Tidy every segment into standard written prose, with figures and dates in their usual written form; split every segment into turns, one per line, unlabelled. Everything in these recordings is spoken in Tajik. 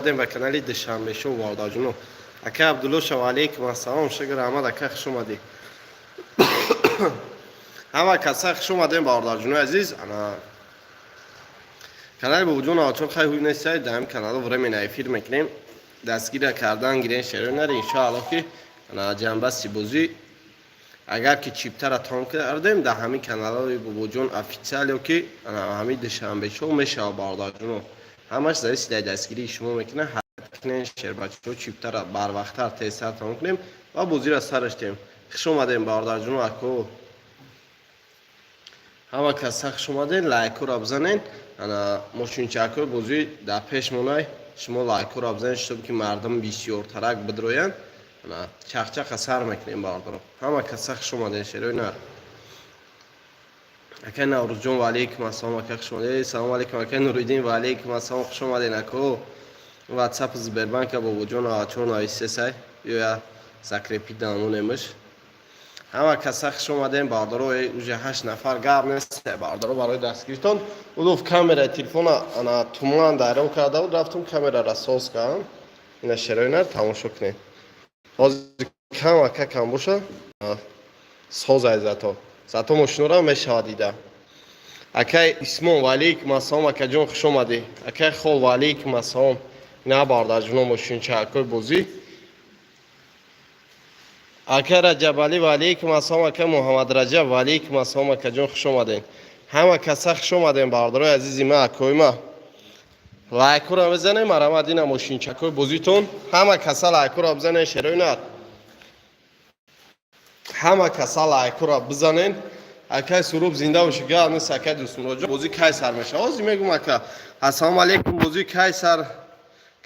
Омадем ба канали Душанбе Шоу, бародарҷоно. Ака Абдулло, ва алейкум ассалом, шукр раҳмат, ака, хуш омадӣ. Ҳама каса хуш омадем, бародарҷонои азиз. Ана канали Бобоҷон Авачор хай ҳуй нестай, дар ҳам канало временно эфир мекунем. Дастгира кардан гирен, шерои нари, иншоаллоҳ, ки ана ҷанбасти бозӣ, агар ки чиптара том кардем, дар ҳамин каналҳои Бобоҷон Официал ё ки ҳамин Душанбе Шоу мешавад. Бародарҷоно, ҳамаш зависит дар дастгирии шумо мекунад. Ҳаракат кунем, шербачаҳо, чиптара барвақттар, тезтар тамом кунем ва бозиро сараш диҳем. Хуш омадем, бародарҷоно, ако, ҳама каса хуш омадем. Лайкҳоро бизанен. Ана мошинчакҳои бозӣ дар пеш монай, шумо лайкҳоро бизанед, чтобы ки мардум бисёртарак бидроянд. Ана чахчаха сар мекунем, бародаро. Ҳама каса хуш омадем, шерои нар. Акай Наврӯзҷон, ва алейкум ассалом, ака, хуш омадед. Салому алейкум, акай Нуриддин, ва алейкум ассалом, хуш омадед, ако. Ватсап Сбербанка Бобоҷон 94 нависесай, ё закрепить дамонемш. Ҳама каса хуш омадем, бародаро. Уже ҳашт нафар, гап нест, бародаро, барои дастгиритон. Улуф камераи телефона ана туман дайрон карда буд, рафтум камерара соз кардам. Ина, шерои нар, тамошо кунед. Ҳозир кам ака кам боша, созай, зато мошинора мешавад дида. Акай Исмон, ва алейкум ассалом, акаҷон, хуш омадӣ. Акай Хол, ва алейкум ассалом. Ина, бародарҷоно, мошинчаакҳои бозӣ. Ака Раҷабалӣ, ва алейкум ассалом. Ака Муҳаммад Раҷаб, ва алейкум ассалом, акаҷон, хуш омадем. Ҳама каса хуш омадем, бародарои азизи ма, акои ма. Лайкҳоро бизанем, марамад. Ина мошинчакҳои бозитон. Ҳама каса лайкҳоро бизанем, шерои нар. Ҳама каса лайкҳоро бизанен. Акай Суруб, зинда бошӣ, гап нест. Акай Дӯстмуроҷон, бозӣ кай сар мешава? Ҳозир мегум, ака. Ассалому алейкум. Бозӣ кай сар,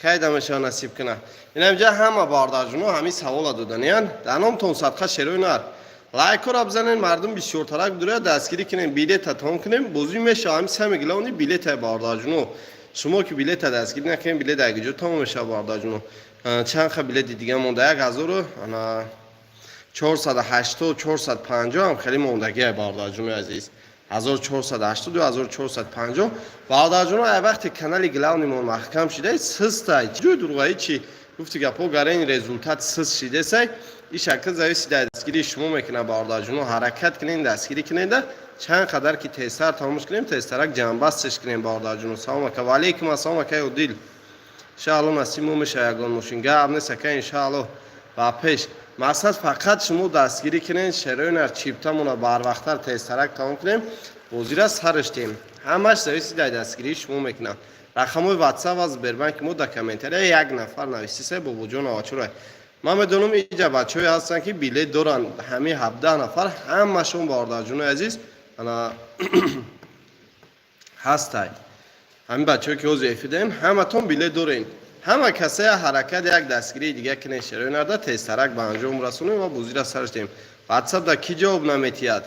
кайда мешава, насиб куна? Инамҷа ҳама бародарҷуно ҳамин савола доданиян. Дар номтон садқа, шерои нар, лайкҳоро бизанен, мардум бисёртарак бидуря, дастгирӣ кунем, билета том кунем, бозӣ мешава. Ҳамин самый главный билета, бародарҷуно. Шумо ки билета дастгирӣ накунем, билет дар куҷо тамом мешава, бародарҷуно? Чанд ха билети дига монда? Як ҳазору ана 480, 450 ҳам хеле мондагия, бародарҷунои азиз. 1480, 1450, бародарҷуно. Ай вақте канали главный мон маҳкам шида, систай ҷӯй дурғаи чи гуфти гапҳо гарен, результат сис шидесай. Ин шакл зависит дар дастгирии шумо мекунад, бародарҷуно. Ҳаракат кунем, дастгирӣ кунеда, чанд қадар ки тезтар тамомш кунем, тезтарак ҷамъбастш кунем, бародарҷуно. Салом, ака. Ва алейкум ассалом, акай Одил. Иншаалло, насиб мо мешава ягон мошин, гап нест, ака, иншаалло. Ба пеш мақсад фақат шумо дастгирӣ кунед, шерои нар, чиптамона барвақттар, тезтарак тамом кунем, бозира сараш диҳем. Ҳамаш зависит дар дастгирии шумо мекунад. Рақамҳои Ватсап ва Сбербанки мо дар комментария. Як нафар нависиса, Бобоҷон Авачурай. Ман медонам, иҷа бачаҳое ҳастанд, ки билет доранд. Ҳамин 17 нафар ҳамашон, бародарҷунои азиз, ана ҳастай. Ҳамин бачаҳое ки ҳозир эфир даем, ҳаматон билет дорен. Ҳама касая ҳаракат, як дастгирии дига кунед, шерои нарда, тезтарак ба анҷом расонем ва бозира сараш диҳем. Ватсап да кӣ ҷавоб наметиҳад?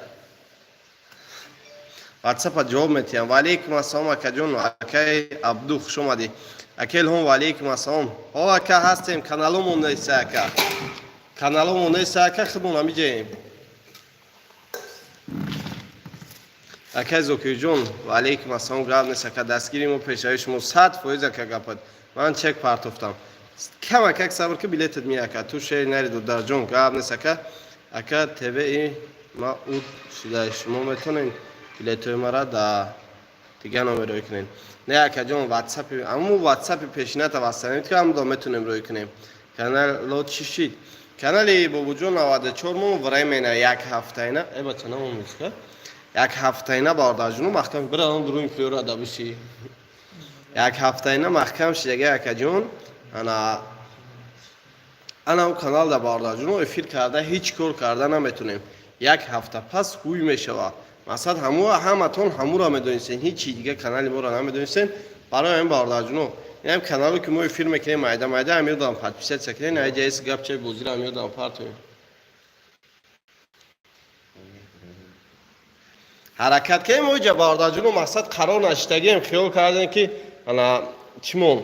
Ватсапа ҷавоб метиҳам. Ва алейкум ассалом, акаҷон. Акай Абду, хуш омадӣ. Ака Илҳом, ва алейкум ассалом. Ҳо, ака, ҳастем. Каналомон неста, ака, каналомон неста, ака, худмон ҳамиҷаем. Акай Зокирҷон, ва алейкум ассалом. Гап нест, ака, дастгири мо, пешравии шумо 100%, ака. Гапат ман чек партофтам. Камакак сабр ки, билетат ми, ака. Ту шери нари, додарҷон, гап нест, ака. Ака, тви ма уд шида, шумо метонед билетҳои мара да дигар номер рӯй кунед? Не, акаҷон, ватсапи, аму ватсапи пешината вастанем ки ҳамдо метонем рӯй кунем. Канало чӣ шид? Канали Бобоҷон 94 мо временно як ҳафтаина, э бача, намонеска, як ҳафтаина, бародарҷоно, маҳкам бирам дуруни флёра дабиши. Як ҳафтаина маҳкам шидаги, акаҷон. Ана у канал да, бародарҷоно, эфир карда, ҳеҷ кор карда наметонем. Як ҳафта пас ҳуй мешава. Мақсад ҳаму ҳаматон ҳамуро медонистен, ҳеҷ чи дига канали моро намедонистен. Барои ҳамин, бародарҷоно, инам канало ки мо эфир мекунем, майда майда ҳамёдам подписаться кунем. Айҷаис гапчаи бозиро ҳамёдам партоем. Ҳаракат кунем оҷа, бародарҷоно. Мақсад қарор нашидагием, хиёл кардем, ки ана чимон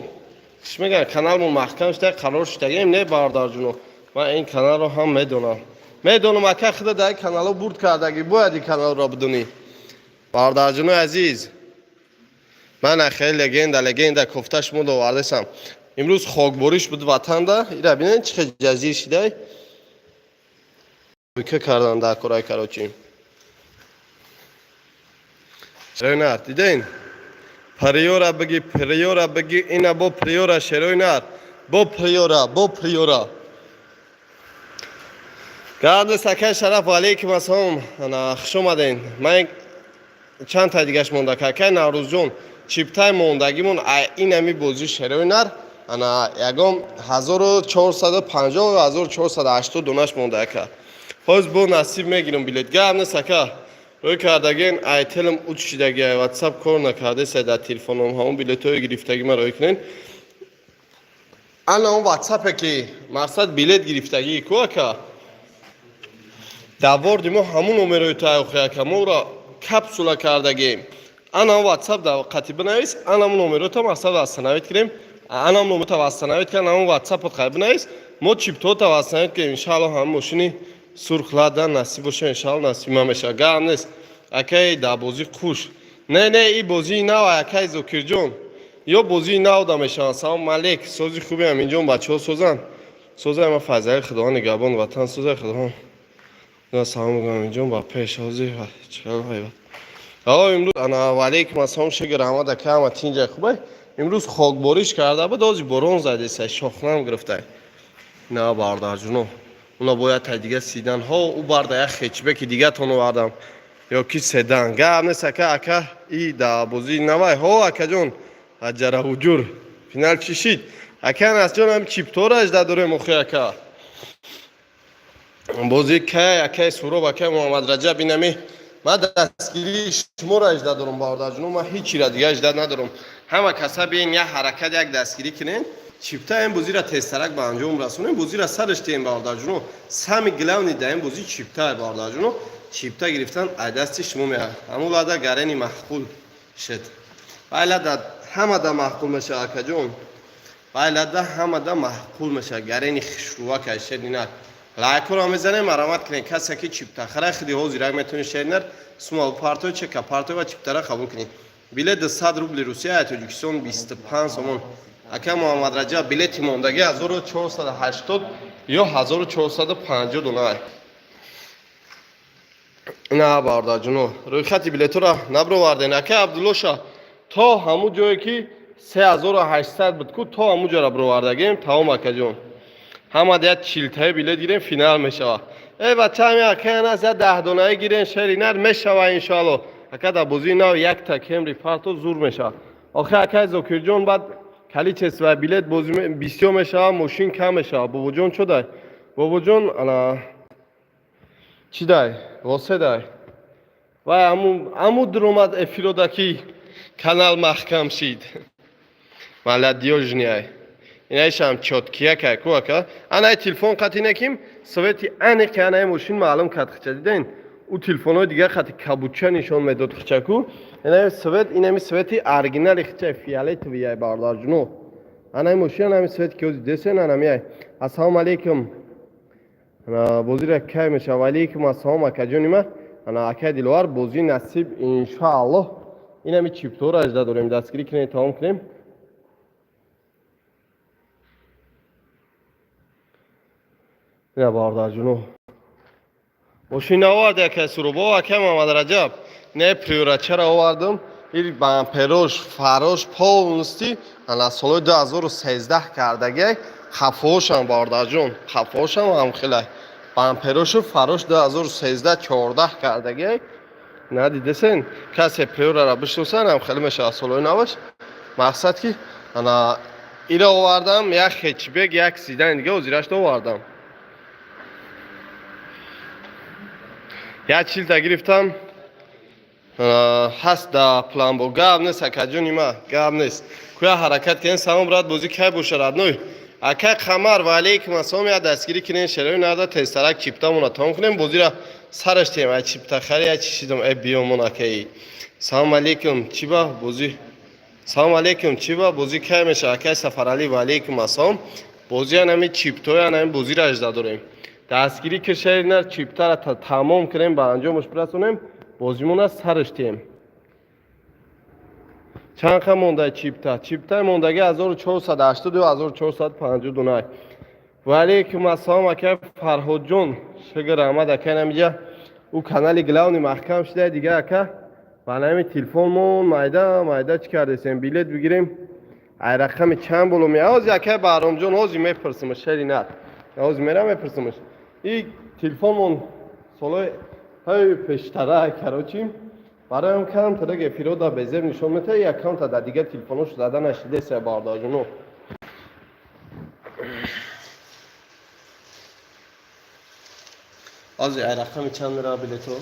чӣ мегӯянд, каналмон маҳкам шуда, қарор шидагием. Не, бародарҷоно, ман ин каналро ҳам медонам, медонам, ака. Худа дар канало бурд кардагӣ, бояд ин каналро бидонӣ, бародарҷонои азиз. Ман хеле легенда, легенда кофта шумо довардесам. Имрӯз хокбориш буд ватанда. Ира бинед, чӣ хел ҷазир шидай. Ка кардан дар корай, короче. Шерои нар, диден? Приора биги, приора биги, ина бо приора, шерои нар. Бо приора, бо приора. Гард сакай шараф, алейкум ассалом. Ана хуш омаден. Ман чанд та дигаш монда, какай Наврӯзҷон, чиптай мондагимон инами бозӣ, шерои нар, ана ягон 1450, 1480 донаш монда, ака. Ҳоз бо насиб мегирам билет. Гап нест, ака. Рӯй кардаген айтелм уч шидаги, WhatsApp кор накардеса дар телефоном, ҳамон билетҳои гирифтагӣ ма рӯй кунен. Ана он WhatsApp ки мақсад билет гирифтагӣ ку, ака. Даворди мо ҳамун номерои таохи, ака, мо ӯро капсула кардагем. Ана он WhatsApp да қати бинавис, ана он номерота мақсад восстановить кунем. Ана он номерота восстановить кунем, ана он WhatsApp қай бинавис. Мо чиптота восстановить кунем, иншааллоҳ ҳам мошини сурх Лада насиб боша, иншааллоҳ насиб ма мешава. Гап нест. Акай дар бозӣ қуш. Не, не, и бозии нав, акай Зокирҷон. Ё бозии нав да мешаванд. Салом алейк, сози хуби Аминҷон, бачаҳо созанд. Созай ма фазали Худованд нигаҳбон ватан, созай Худованд. Салом мегӯям, Аминҷон, ба пеш ҳозир чӣ ғайбат. Ҳо, имрӯз ана ва алейкум ассалом, шукр раҳмат, ака, ҳама тинҷа хубай. Имрӯз хокбориш карда буд, ҳозир борон задеса, шохнам гирифтай. На бардарҷуно. Уна бояд та дига сидан. Ҳо, ӯ барда як хетчбеки дигатон овардам. Ё ки седан. Гап нест, ака, ака, и да бозии навай. Ҳо, акаҷон, аҷара ҳуҷур. Финал чӣ шид? Ака Насҷон, ҳам чиптора ажда дорем охи, ака. Бозӣ кай, акай Суроб, акай Муҳаммад Раҷаб, инами ман дастгирии шуморо ажда дорам, бародарҷуно, ман ҳеҷ чиро дига ажда надорам. Ҳама каса биен, як ҳаракат, як дастгирӣ кунем, чипта ин бозиро тезтарак ба анҷом расонем, бозиро сараш тием, бародарҷуно. Самый главный дар ин бозӣ чипта, бародарҷуно. Чипта гирифтан ай дасти шумо меяд. Ҳамун лада гарени маъқул шуд. Вай лада ҳамада маъқул мешавад, акаҷон. Вай лада ҳамада маъқул мешавад. Гарени хушрӯвак ай шеринар. Лайкҳоро мезанем, марамат кунед. Касе ки чипта хара, худи ҳозирак метавонед, шеринар, сума партой, чека партой ва чиптара қабул кунед. Билет 100 рубли Русия, ай Тоҷикистон 25 сомон. Ака Муҳаммад Раҷаб, билети мондагӣ 1480 ё 1450 дона. На бародарҷуно, рӯйхати билетҳоро наброварден. Ака Абдуллоша, то ҳамун ҷое ки 3800 буд ку, то ҳамун ҷоро бировардагем, тамом, акаҷон. Ҳама як чилтаи билет гирем, финал мешавад. Э бача, ҳами акаян аст, як даҳдонаи гирен, шери нар мешава, иншоалло. Ака, дар бозии нав якта Кемри парто зур мешавад. Охи, акай Зокирҷон, баъд количество билет бозӣ бисёр мешавад, мошин кам мешавад. Бобоҷон чо дай? Бобоҷон ана чӣ дай? Восе дай. Вай аму дуромад эфирода ки канал маҳкам шид. Молодёжный ай. Инаишам чёткия кай ку, ака. Анай телефон қати неким, цвети аниқи анаи мошин маълум кард хича, диден? Ӯ телефонҳои дигар қати кабуча нишон медод хича ку. Инаи цвет, инами цвети оригинали хича фиолетовый ай, бародарҷуно. Анаи мошин анами цвети ки ҳозир десен, анами ай. Ассалому алейкум. Бозира кай мешава? Алейкум ассалом, акаҷони ма. Ана акай Диловар, бозӣ насиб, иншоаллоҳ. Инами чиптҳоро ажда дорем, дастгирӣ кунем, тамом кунем. Ина бародарҷуно. Мошин наоварди, акай Сурубо, акай Муҳаммад Раҷаб. Не, приорачаро овардам. Ир бамперош, фарош полностью ана солҳои 2013 кардагиай. Хафошам, бародарҷон, хафошам ҳам хелай. Бамперошу фарош 2013 14 кардагиай. Надидесен, касе приорара бишносанд, ҳам хеле мешавад солҳои наваш. Мақсад ки ана ира овардам, як хетчбек, як седани дига ҳозирашро овардам. Як чилта гирифтам, ҳаст да планбо. Гап нест, акаҷони ма, гап нест. Куя ҳаракат кунем. Салом, брат, бозӣ кай боша, родной? Акай Қамар, ва алейкум ассалом, як дастгирӣ кунем, шерои нарда тезтарак чиптамона тамом кунем, бозира сараш тем. Ай чипта хари, ай чишидам, э биёмон, акаи. Салом алейкум, чӣ ба бозӣ? Салом алейкум, чӣ ба бозӣ кай мешава? Акай Сафаралӣ, ва алейкум ассалом. Бозӣ анами чиптои анами бозира ажда дорем. Дастгирӣ ки шери нар чиптара тамом кунем, ба анҷомаш бирасонем, бозимона сараш тем. Чанд қа монда чипта? Чипта мондаги 1480 ё 1450 дунай. Ва алейкум ассалом, ака Фарҳодҷон. Шукр, раҳмат, ака. Намиҷа ӯ канали главный маҳкам шуда дига, ака. Ба нами телефонмон майда майда чӣ кардесем, билет бигирем. Ай рақами чанд боло ме? Ҳози, ака Баҳромҷон, ҳози мепурсимаш, шери нар. Ҳози мерам, мепурсимаш. И телефонмон солои ҳай пештара, короче, бароям камтарак эфирода безеб нишон метаҳад, и аккаунта дар дигар телефонош зада нашидеса, бародарҷоно. Ҳози ай рақами чанд мера билето?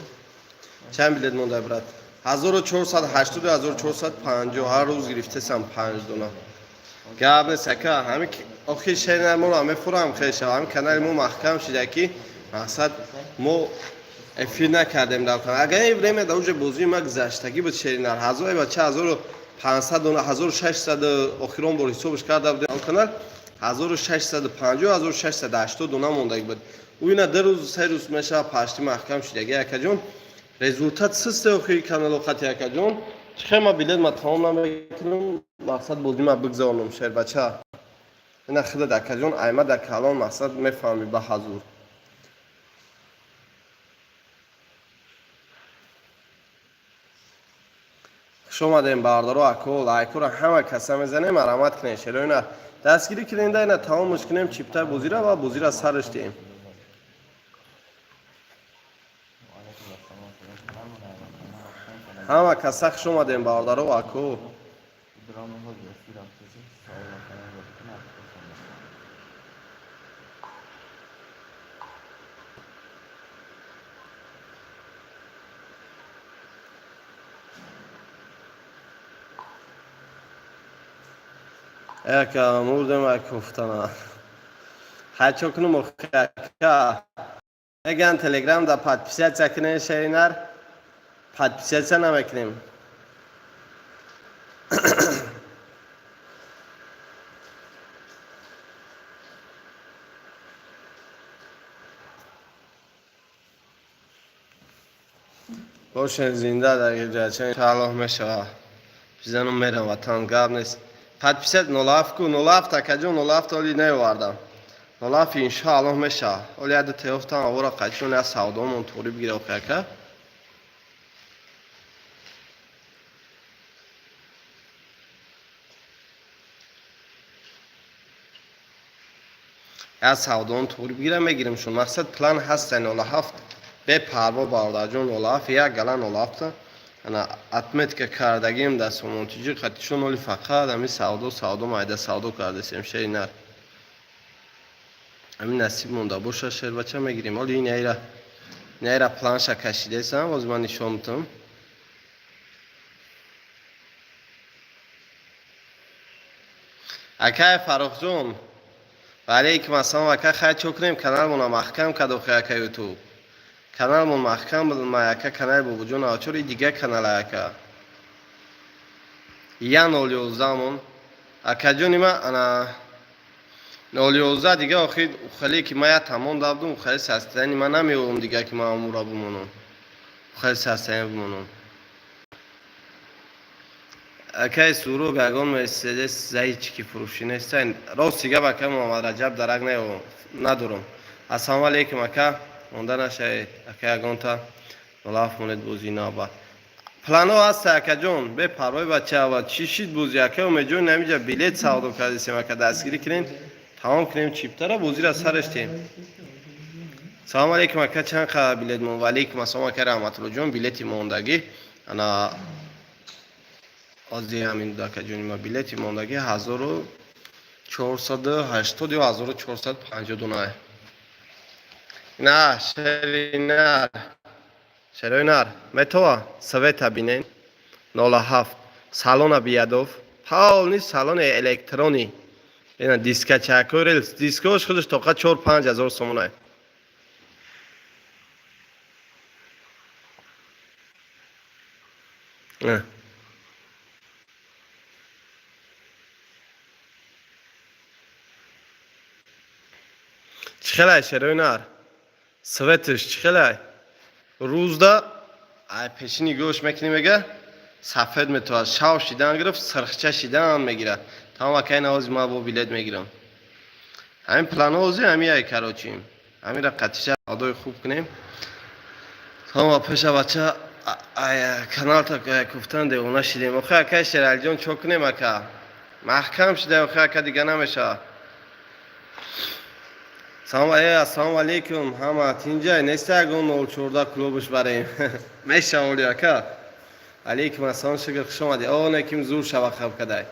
Чанд билет монда, брат? 1480, 1450. Ҳар рӯз гирифтесам панҷ дона. Гап нест, ака. Ҳами охир шери моро мефурам хеша. Ҳами канали мо маҳкам шида, ки мақсад мо эфир накардем дар канал. Агар ин время дар уже бозии ма гузаштагӣ буд, шеринар. Ҳазор бача, 1500 дона, 1600, охирон бор ҳисобш карда будем канал, 1650, 1680 дона мондагӣ буд. Ӯ ина 2 рӯз, 3 рӯз мешава, пашти маҳкам шидаги, акаҷон. Результат систе охири канало хати, акаҷон. Чӣ хел ма билет ма тамом намекунам, мақсад бозӣ ма бигзаронам, шербача. Ина худат, акаҷон, айма дар калон мақсад мефаҳмӣ ба ҳазур. Хуш омадем, бардаро, ако. Лайкуро ҳама каса мезанем, марамат кунем, шероина дастгирӣ кунем, да ина тамомш кунем чипта бозира ва бозира сарш диҳем. Ҳама каса хуш омадем, бардаро, ако. Яка мурдем, ай кофтана. Ҳайчо кунум ака. Меган Телеграм да подписаться кунем, шеринар. Подписаться намекунем. Бошен зинда дар ҷача, иншааллоҳ мешава. Бизанум мерам ватан, гап нест. Подписать 07 ку, 07, акаҷон, 07 оли наовардам. 07 иншааллоҳ мешава. Оли яду теёфтам авора қачон я савдомон туғри бигира охи, ака. Я савдоон туғри бигира, мегиримшон. Мақсад план ҳаста 07, бепарво, бародарҷон, 07 як гала 07 ана отметка кардагим дар сомонтиҷи қатишон. Оли фақат ами савдо, савдо, майда савдо кардесем, шери нар. Ами насиб монда боша, шербача, мегирем. Оли ин айра планша кашидесам, ҳозир ман нишон метам. Акай Фаррухҷон, ва алейкум ассалом, ака. Хай, чо кунем, каналмона маҳкам кард охи, ака. Ютуб каналмон маҳкам буд, ма, ака, канали Бобоҷон Авчори дигар канала, ака. Я 011мон, акаҷони ма, ана 011 дига охи хеле ки ма я тамом дабдум, хеле состояние ма намеёбам дига, ки ма амура бимонам, хеле состояние бимонам. Акаи Суроб, ягон Мерседес зайчики фурӯшӣ нестайн? Рости гап, ака Муҳаммад Раҷаб, дарак надорам. Ассалому алейкум, ака, монда нашавед, ака. Ягонта 07 монед, бозӣ навбат плано ҳаста, акаҷон, бепарвои бача. Ва чӣ шид бозӣ, ака Умедҷон? Намиҷа билет савдо кардесем, ака, дастгирӣ кунем, тамом кунем чиптара, бозира сараш диҳем. Салому алейкум, ака, чанд қа билет мон? Ва алейкум ассалом, ака Раҳматуллоҷон. Билети мондагӣ ана ози ҳамин, акаҷони ма, билети мондагӣ 1480 ё 1450 дона. На, шери нар, шерои нар метова света бинен, 07 салона биядов, полный салони электрони, ина дискачако, релс, дискош худаш тоқа 4-5 ҳазор сомонае. На. Чӣ хелай, шерои нар, светаш чӣ хелай? Рӯзда ай пеши нигоҳш мекунӣ, мега Сафед метавад, шав шидан гирифт, сирхча шидан мегирад. Тамом, акай, навози ма бо билет мегирам. Ҳамин планози ҳамияй, короче, ҳамира қатиша адои хуб кунем. Тамом, пеша бача каналта гуфтан девона шидем. Охи, акай Шералиҷон, чо кунем, ака? Маҳкам шида, охи, ака, дига намешавад. Салом, ассалому алейкум, ҳама тинҷай неста? Ягон 014 клубш барем мешаволи, ака. Алейкум ассалом, шукр, хуш омадӣ. О, неким зур шава хаб кадай.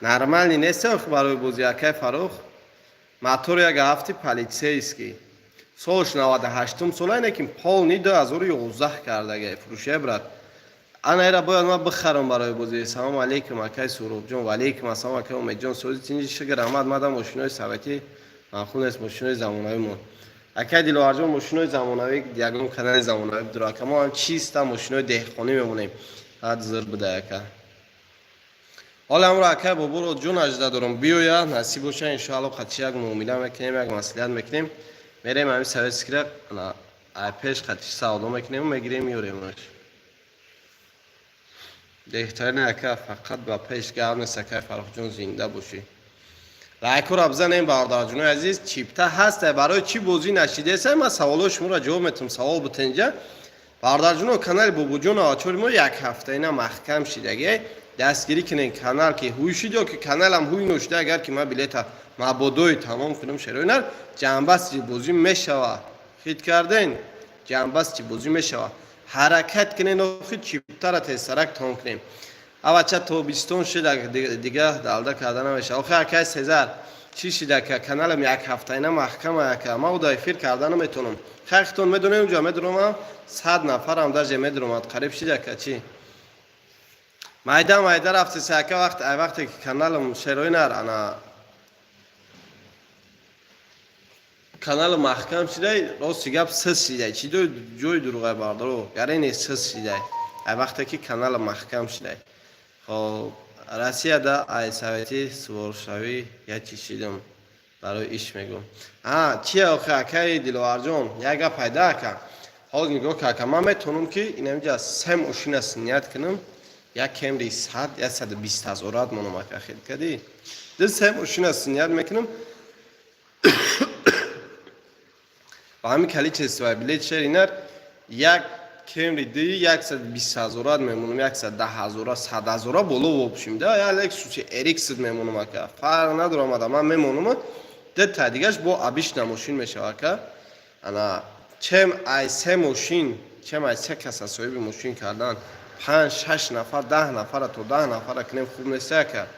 Нормальный неста охи барои бозӣ, акай Фарух. Мотор як ҳафти полицейский. Солш 98-ум сола, неким полный 2011 кардага фурӯшия, брат. Ана эра бояд ман бихарам барои бозӣ. Салому алейкум, акай Суробҷон. Ва алейкум ассалом, акай Умедҷон. Сози тинҷи, шукр, раҳмат. Мадам мошинои советӣ маъқул нест, мошинои замонавӣ мон. Акай Диловарҷон, мошинои замонавӣ ягон канали замонавӣ бидур, ака. Мо ҳам чиста мошинои деҳқонӣ мемонем. Ҳад зир буда, ака. Ҳола ҳамро акай Бобуро ҷон ажда дорам, биёя, насиб боша, иншоалло, қатъи як муомила мекунем, як маслиҳат мекунем, мерем ҳамин советскира пеш қатъи савдо мекунем, мегирем, меёремаш. Беҳтарин, ака, фақат ба пеш, гап нест, акай Фаррухҷон, зинда бошӣ. Лайкура бизанем, бародарҷонои азиз. Чипта ҳаста, барои чӣ бозӣ нашидеса? Ман саволои шуморо ҷавоб метавам, савол бутенҷа, бародарҷоно. Канали Бобоҷон Авачори мо як ҳафтаина маҳкам шидаги. Дастгирӣ кунен канал, ки ҳуй шуд ё ки каналам ҳуй ношуда. Агар ки ман билета мабодои тамом кунам, шероинар ҷамъбасти бозӣ мешава. Хит карден, ҷамъбасти бозӣ мешава. Ҳаракат кунен, охи чиптара тезсарак тамом кунем. Авача тобистон шуд, дига далда карда намешава. Охи, акай Сезар, чӣ шида, каналам як ҳафтаина маҳкама, ака. Ман уда эфир карда наметавонам. Хайхтон медонем, уҷа медуромам, 100 нафарам даже медуромад, қариб шида, ака. Чӣ майда майда рафтеса, ака? Вақт ай вақте ки каналам шероинар ана каналам маҳкам шидай, рости гап, сис шидай. Чӣ ҷои дуруғай, бардоро, гарене сис шидай ай вақте ки каналам маҳкам шидай. Хоб, Россияда ай советӣ суворшавӣ я чӣ шидам барои иш мегӯм. А чия, охи, акаи Диловарҷон, як гап пайда, ака. Ҳозир нигоҳ ка, ака, ман метавонам ки инамиҷа се мошина снять кунам, як Кемри 100, 120 ҳазорат монам, ака. Хел кадӣ, ду се мошина снять мекунам ба ҳамин количество билет, шеринар, як Кемри ди 120 ҳазорат мемонам, 110 ҳазора, 100 ҳазора боло, в общем да, я Лексуси RX мемонам, ака, фарқ надорам, ада ман мемонам. Дета дигаш бо обычна мошин мешава, ака. Ана чем ай се мошин, чем ай се каса соҳиби мошин кардан, панҷ, шаш нафар, 10 нафара, то 10 нафара кунем, хуб нест, ака.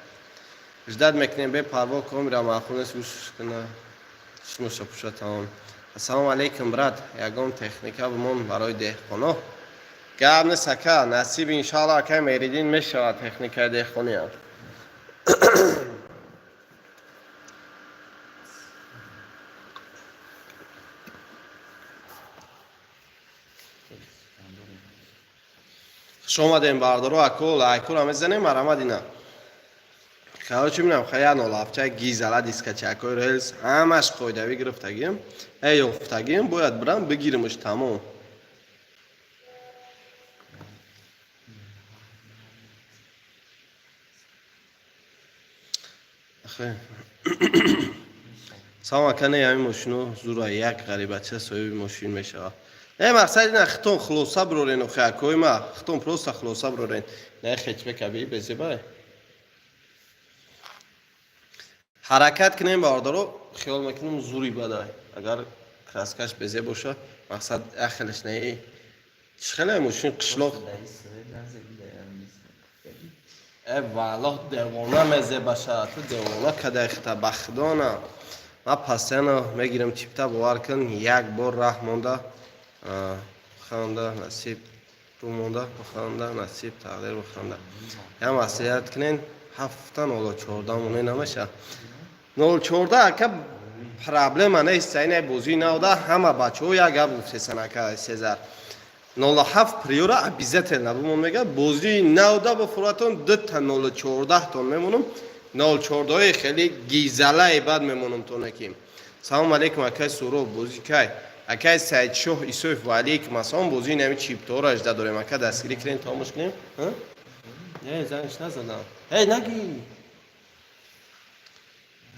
Ждать мекунем, бепарво комира маъқул нест, гӯш куна, чишмоша пуша, тамом. Ассалому алейкум, брат, ягон техника бимон барои деҳқоно. Гап нест, ака, насиб, иншоалло, акай Меридин, мешавад техникаи деҳқониам. Хуш омадем, бардоро, ако, лайкура мезанем, марамад ина. Короче, минам хая нолафча гизала дискачакои релс ҳамаш қоидавӣ гирифтагим, э ёфтагим, бояд бирам бигиримш, тамом. Салом, ака, не, ҳамин мошино зура, як ғарибача соҳиби мошин мешавад. Не, мақсад ина хитон хулоса бирорен, охи, акои ма, хитон просто хулоса бирорен. Не, хечбекаби безебай. Ҳаракат кунем, бардоро, хиёл мекунам зури бадай. Агар краскаш безе боша, мақсад яхелеш не. Чӣ хеле мошин қишлоқ. Э валлоҳ, девона мезебаша, ту девона кадай хита, ба худона. Ман постоянно мегирам чипта, бовар кун, як бор раҳ монда, буханда насиб, рӯ монда, буханда насиб, тақдир буханда. Як маслиҳат кунен, ҳафта 014 моне намеша. 014, ака, проблема нест, ина бозии навда ҳама бачаҳо як гап гуфтесан, ака Сезар. 07 Приора обязательно бимон, мега, бозии навда ба фуратон дута 014 тон мемонам, 014 хеле гизалаи бад мемонам тонаки. Салом алейкум, акай Суроб, бозӣ кай? Акай Саидшоҳ Исоев, ва алейкум ассалом, бозии нами чиптора ажда дорем, ака, дастгирӣ кунем, тамош кунем. Не, зангш назадам. Эй, наги.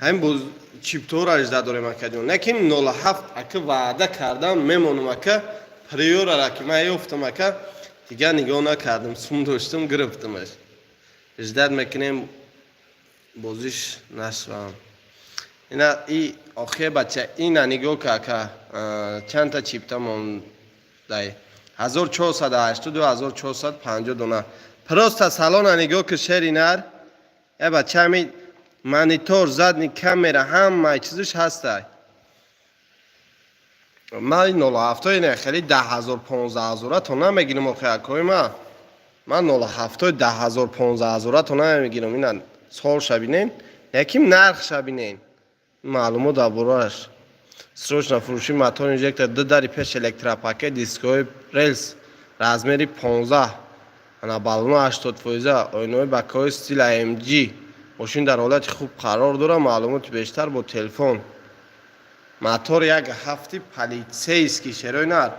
Ҳамин боз чиптора ждать дорем, акаҷон. Лекин 07 ака, ваъда кардам, мемонам, ака. Приорара ки ман ёфтам, ака, дигар нигоҳ накардам, сум доштам, гирифтамаш. Ждать мекунем, бозиш нашавам. Ина и охе бача, ина нигоҳ ка, ака, чандта чипта мондай? 1482, 1450 дона. Просто салона нигоҳ ки, шери нар. Э бача, ҳами монитор, задний камера, ҳама чизиш ҳастай. Ман 07 не, хеле 10 000, 15 000 то намегирам, охе, акои ма. Ман 07 10 000, 15 000 то намегирам. Ина солша бинен, яким нархша бинен. Маълумот дар борааш. Срочно фурӯши мотор, инжектор, ду дари пеш, электропакет, дискои рельс, размери 15, ана баллоно 80%, оинаҳои боковой стил AMG. Мошин дар ҳолати хуб қарор дорад, маълумоти бештар бо телефон. Мотор як ҳафти полицейский, шерои нар.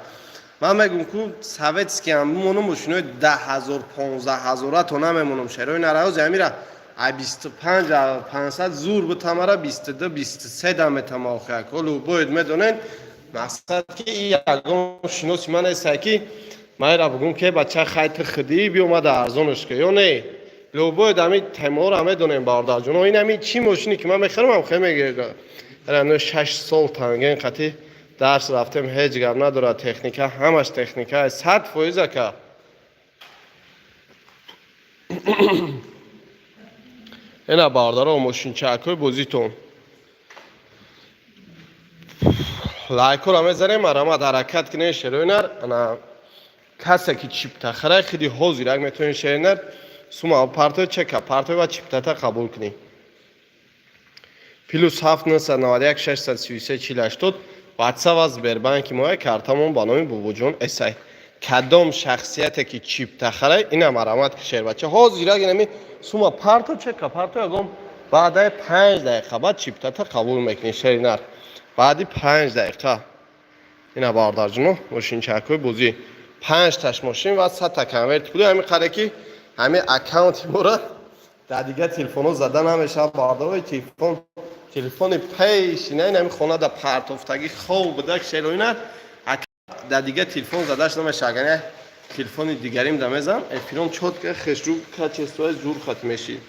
Ман мегӯм, ку советский ҳам бимонам, мошинои 10 000, 15 000 то намемонам, шерои нар. Ҳози ҳамира а 25 500 зур бутамара, 22, 23 да метама, охи, ҳолу бояд медонед, мақсад ки ягон шиноси ман неста, ки майра бугум, ки бача, хай, ту худӣ биёмада арзонаш ка ё не. Любоед ҳами теморо медонем, бародарҷоно. Ин ҳами чӣ мошине ки ман мехарам, ҳам хе мегирам. 6 сол танген қати дарс рафтем, ҳеҷ гап надорад, техника ҳамаш техника, 100%, ака. Ина бародаро, мошинчаакҳои бозитон. Лайкҳоро мезанем, марамат, ҳаракат кунед, шероинар. Ана касе ки чипта харай, хиди ҳозирак метавонед, шеринар, сума партой, чека партой ва чиптата қабул кунӣ. +7 991 633 40 80, ватсап ва Сбербанки моя, картамон ба номи Бобоҷон Эсай. Кадом шахсияте ки чипта харай, ина марамат, ки шербача, ҳозирак инами сума парто, чека парто, ягон баъдаи 5 дақиқа баъд чиптата қабул мекунӣ, шеринар, баъди 5 дақиқа. Ина бародарҷуно, мошинчакҳои бозӣ, панҷташ мошин ва 100-та конверти пули. Ҳамин қаде ки ҳамин аккаунти мора дар дигар телефонҳо зада намешавад, бародарои. Телефон, телефони пешина, ин ҳамин хона да партофтагӣ хов буда, шероина, дар дигар телефон задаш намешавад. Агар телефони дигарим да мезам, эфиром чётко, хешрӯ, качествои зур хат меши.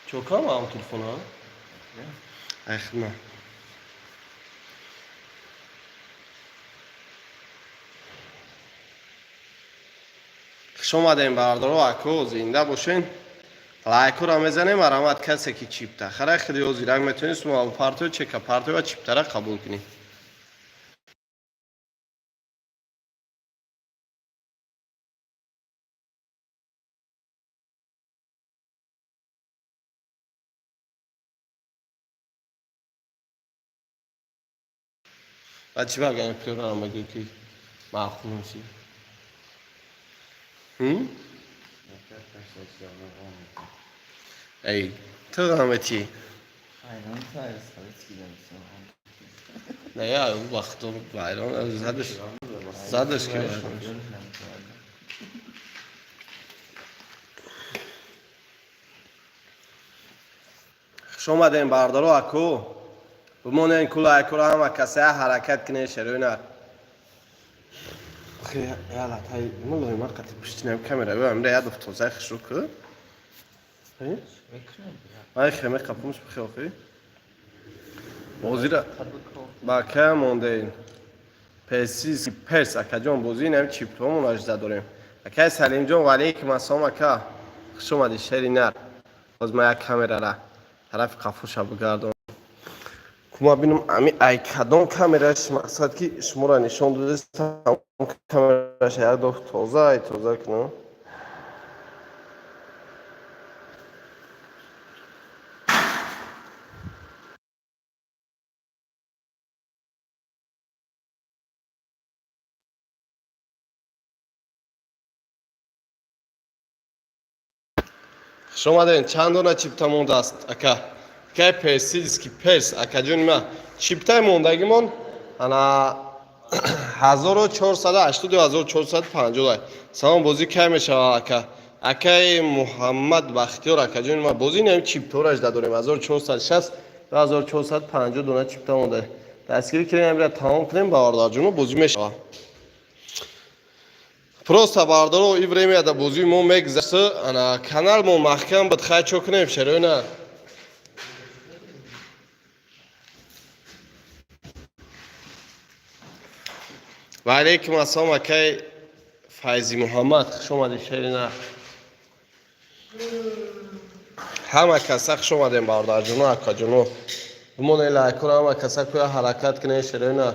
Чокам ам телефона айхна. Хуш омадем, бародаро, ако, зинда бошен. Лайкҳоро мезанем, марамат. Касе ки чипта хара, хиди ҳозирак метавонед сума партой, чека партой ва чиптара қабул кунед. Ва чӣ багани приорам мегӯӣ, ки маъқул мешӣ? Эй, ту ғаметӣ.
Айрон советский дорисам.
Не, я вақто вайрон задаш, задаш ки вайрон. Хуш омадем, бародаро, аку. Бимонен кула акуро, ҳама каса ҳаракат кунед, шероина. Яла тай мулоима қати пуштинам камера бибам, я дуф тоза хушрӯ ку. Ай хеме қапумш бихе, охи. Бозира ба кая мондаин? Песис перс, акаҷон, бозӣ инам чиптомон ажда дорем. Акай Салимҷон, валейкум ассалом, ака. Хуш омадӣ, шери нар. Боз ман як камерара тарафи қафуша бигардонам. Кума бинам, ами ай кадом камераш, мақсад ки шуморо нишон додастам, камераш як доф тоза, ай тоза кунам. Хуш омадем. Чанд дона чипта мондааст, ака? Акай персидский перс, акаҷони ма, чиптай мондагимон ана 1480, 1450. Салом, бозӣ кай мешавад, ака? Акаи Муҳаммад Бахтиёр, акаҷони ма, бозӣ инам чиптораш дадорем, 1460, 2450 дона чипта монда. Дастгирӣ кунем, амира тамом кунем, бародарҷоно, бозӣ мешава. Просто бародаро, и время да бозии мо мегузашт, ана канал мо маҳкам буд, хай чо кунем, шероина. Ва алейкум ассалом, акай Файзи Муҳаммад, хуш омадед, шерина. Ҳама каса хуш омадем, бародарҷоно, акаҷоно. Бимонед лайкҳоро, ҳама каса кӯя ҳаракат кунед, шероина.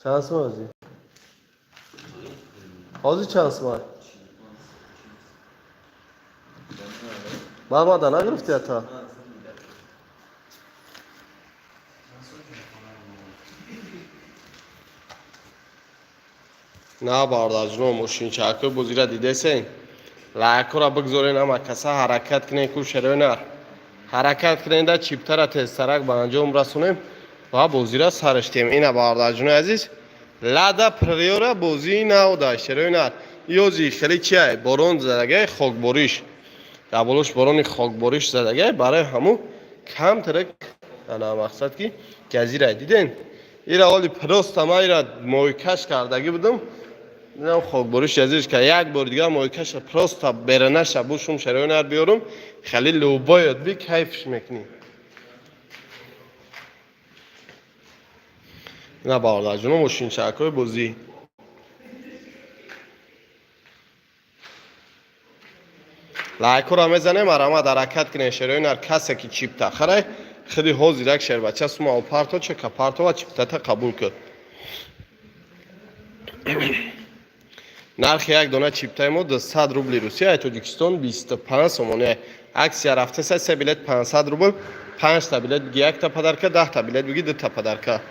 Чанд сум ҳозир? Ҳозир чанд сум? Баъд мада нагирифти ата? На, бародарҷоно, мошинчаакҳои бозира дидесен? Лайкҳоро бигзорен, ҳама каса ҳаракат кунен, ку шероина. Ҳаракат кунен да чиптара тезтарак ба анҷом расонем ва бозира сараш тем. Ина, бародарҷонои азиз, Лада Приора бозии нав да, шероина. Ёзи хеле чиай? Борон задагай, хокбориш. Дар болош борони хокбориш задагай, барои ҳамун камтарак ана мақсад ки ҷазира диден. Ира оли просто ма ира мойкаш кардагӣ будам. Инам хокбориш ҷазираш ка як бор дигар мойкаша просто беранаша бушум, шероина биёрум, хеле любоят би кайфш мекунӣ. На, бародарҷоно, мошинчаакҳои бозӣ. Лайкҳоро мезанем, марамад ҳаракат кунем, шерои нар, касе ки чипта харай, худи ҳозир як шербача сума парто, чека парто ва чиптата қабул кун. Нархи як дона чиптаи мо 200 рубли Русия, Тоҷикистон 25 сомони. Аксия рафтеса, се билет 500 рубл, 5 та билет биги якта подарка, 10 та билет биги дута подарка.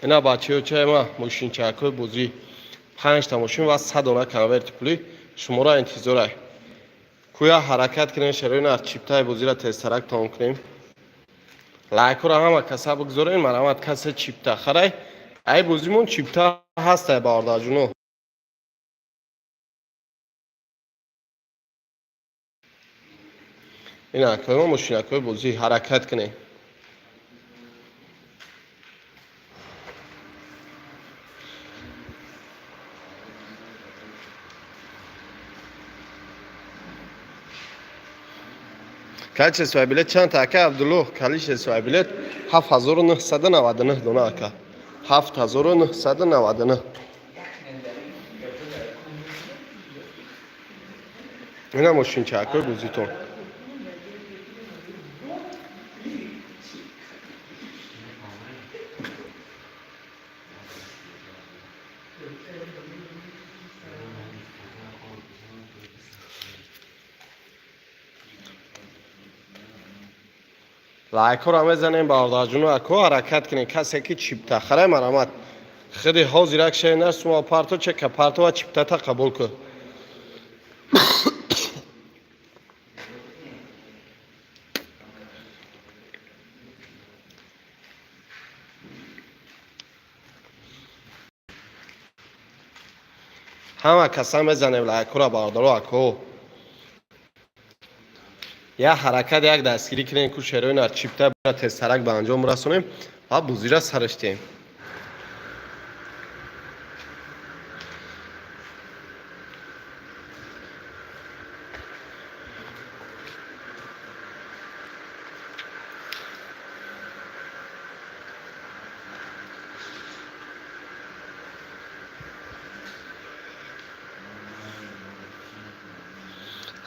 Ина, бачаё, чайма мошинчаакҳои бозӣ, панҷта мошин ва 100 дона конверти пулӣ шуморо интизорай. Кӯя ҳаракат кунем, шерои чиптаи бозиро тезтарак тамом кунем. Лайкҳоро ҳама каса бигзорем, марамат, касе чипта харай. Ай бозимон чипта ҳастай, бародарҷуно. Ина, акои мошинакҳои бозӣ, ҳаракат кунем. Количество билет чанд, ака Абдуллоҳ? Количество билет 7999 дона, ака. 7999. Ина мошинчаакҳои бозитон. Лайкҳоро мезанем, бародарҷуно, ако, ҳаракат кунем. Касе ки чипта харай, марамат, худи ҳозир як шер сума парто, чека парто ва чиптата қабул кун. Ҳама каса мезанем лайкҳоро, бародаро, ако, як ҳаракат, як дастгирӣ кунем, ку шерои нар чипта тезтарак ба анҷом расонем ва бозира сараш диҳем.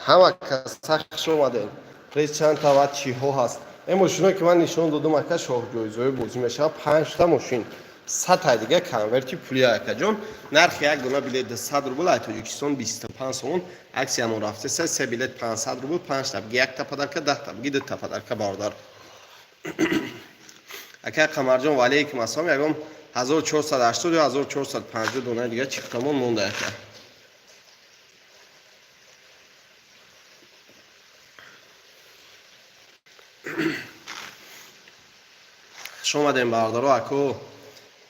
Ҳама каса хуш омадем. Приз чандта ва чиҳо ҳаст? Ин мошино, ки ман нишон додум, ака, шоҳҷоизҳои бозӣ мешавад. Панҷта мошин, сатай дига конверти пули, акаҷон. Нархи як дона билет 100 рубл, ай Тоҷикистон 25 сомон. Аксиямон рафтеса: се билет 500 рубл, панҷта биги якта подарка, 10-та биги дута подарка, бародар. Ака Қамарҷон, ваалейкум ассалом. Ягон 1480 ё 1450 дона дига чифтамон монда, ака. Хуш омадем, бародаро, ако.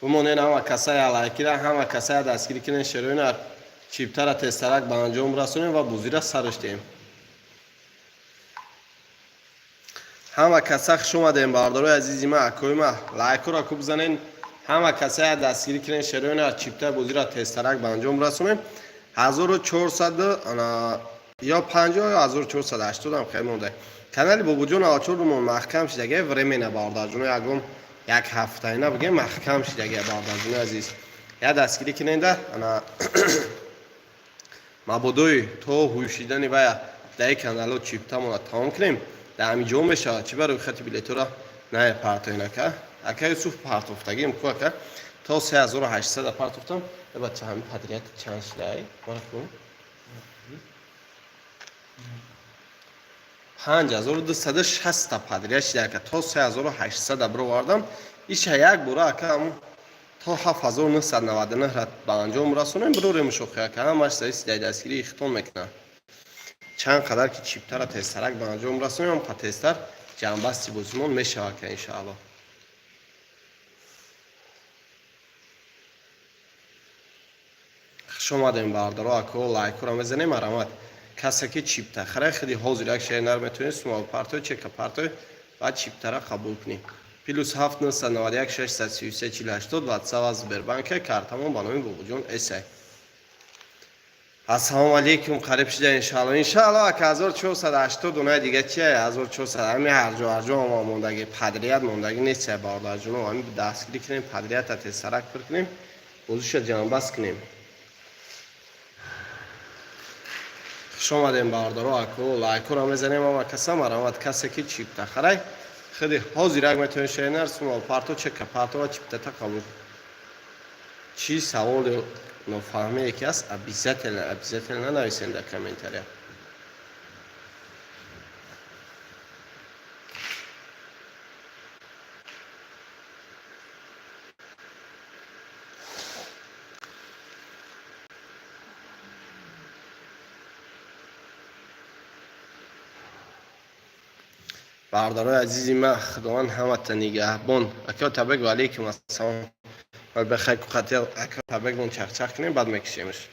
Бимонен, ҳама касаи алайкира, ҳама касая дастгирӣ кунен. Шероина чиптара тезтарак ба анҷом расонем ва бозира сараш диҳем. Ҳама каса хуш омадем, бародарои азизи ма, акои ма. Лайкора куб занен, ҳама касая дастгирӣ кунен. Шероина чипта бозира тезтарак ба анҷом расонем. 1400 ё 50 ё 1480 ам хеле монда. Канали Бобоҷон Авачорумон маҳкам шидаге временно, бародарҷоно, ягон як ҳафтаина бигем, маҳкам шидаге, бародарҷони азиз. Я дастгирӣ куненда, ана мабодои то ҳуйшидани вая даи канало чиптамона тамом кунем, дар ҳамин ҷо мешавад. Чӣ барои хати билетора на партоин, ака? Ака Юсуф, партофтагим ку, ака, то 3800 партофтам. Бача, ҳамин подряд чанд шидай? Мара кун. 5260-та подряд шида, ака. То 3800 бировардам. Иша як бора, ака, ҳамун то 7999 ра ба анҷом расонем, бирорем шохи, ака. Ҳамаш зависит дар дастгирии хитон мекунад. Чанд қадар ки чиптара тезтарак ба анҷом расонем, ҳам тезтар ҷамъбасти бозимон мешавад, ка, иншаалло. Хуш омадем, бародаро, ако. Лайкора мезанем, марамат. Касе ки чипта харе, хиди ҳозир як шеър нар метавонед сумал партой, чека партой ва чиптара қабул кунӣ. +7 991 633 40 80, Ватсап, Сбербанка, картамон ба номи Бобоҷон Эсай. Ассалому алейкум. Қариб шида, иншаалло, иншаалло, ака. 1480 донаи дига чия? 1400 ҳами ҳарҷо ҳарҷо ҳама мондаги, подряд мондаги нестия, бародарҷоно. Ҳами дастгирӣ кунем, подряд-а тезсарак пур кунем, бозиша ҷамъбаст кунем. Хуш омадем, бародаро, ако. Лайкора мезанем, ама каса марамат. Касе ки чипта харай, хиди ҳозирак метавонед шернар сумал парто, чека парто ва чиптата қабул. Чӣ саволи нофаҳмие ки аст, обязательно, обязательно нависем дар комментария. Бародарои азизи ман, Худованд ҳамата нигаҳбон. Ака Табек, ва алейкум ассалом. Бахайр, қати ака Табекмон чахчах кунем, баъд мекишемш.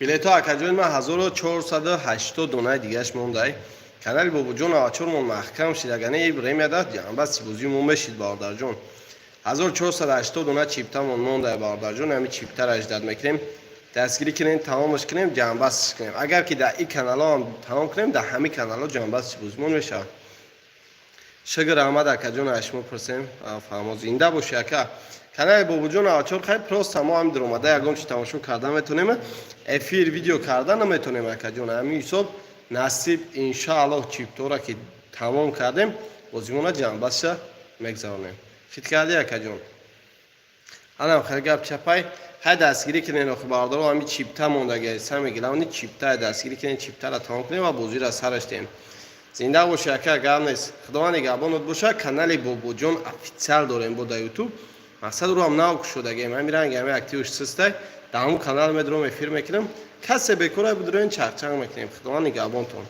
Билетҳо, акаҷони ман, 1480 донаи дигаш мондай. Канали Бобоҷон Авачормон маҳкам шид. Агане ибремяда ҷамъбасти бозии мо мешид, бародарҷон. 1480 дона чиптамон мондай, бародарҷон. Ҳами чиптара ждать мекунем, дастгирӣ кунем, тамомаш кунем, ҷамъбастш кунем. Агар ки дар ин каналҳо ҳам тамом кунем, дар ҳамин каналҳо ҷамъбасти бозимон мешавад. Шукр, раҳмат, акаҷон. Аз шумо пурсем, фаҳмо. Зинда бошӣ, ака. Канали Бобоҷон Авачор хай просто мо ҳами дуромада ягон чи тамошо карда метонем, эфир, видео карда наметонем, акаҷон. Ҳамин ҳисоб, насиб, иншааллоҳ, чиптора ки тамом кардем, бозимона ҷамъбастша мегзаронем. Хит кардӣ, акаҷон? Анам хеле гап чапай. Хай, дастгирӣ кунен, охи, бародаро. Ҳами чипта мондаги, самый главный чипта. Дастгирӣ кунен, чиптара тамом кунем ва бозиро сараш диҳем. Зинда бошӣ, ака, гап нест. Худованд нигаҳбонот боша. Канали Бобоҷон Официал дорем бо дар Ютуб. Мақсад, ӯро ҳам нав кушодагем, ҳами ранги ҳами активш систай. Дар ҳамун канал медуром, эфир мекунам. Касе бекора будуроен, чахчах мекунем. Худованд нигаҳбонтон.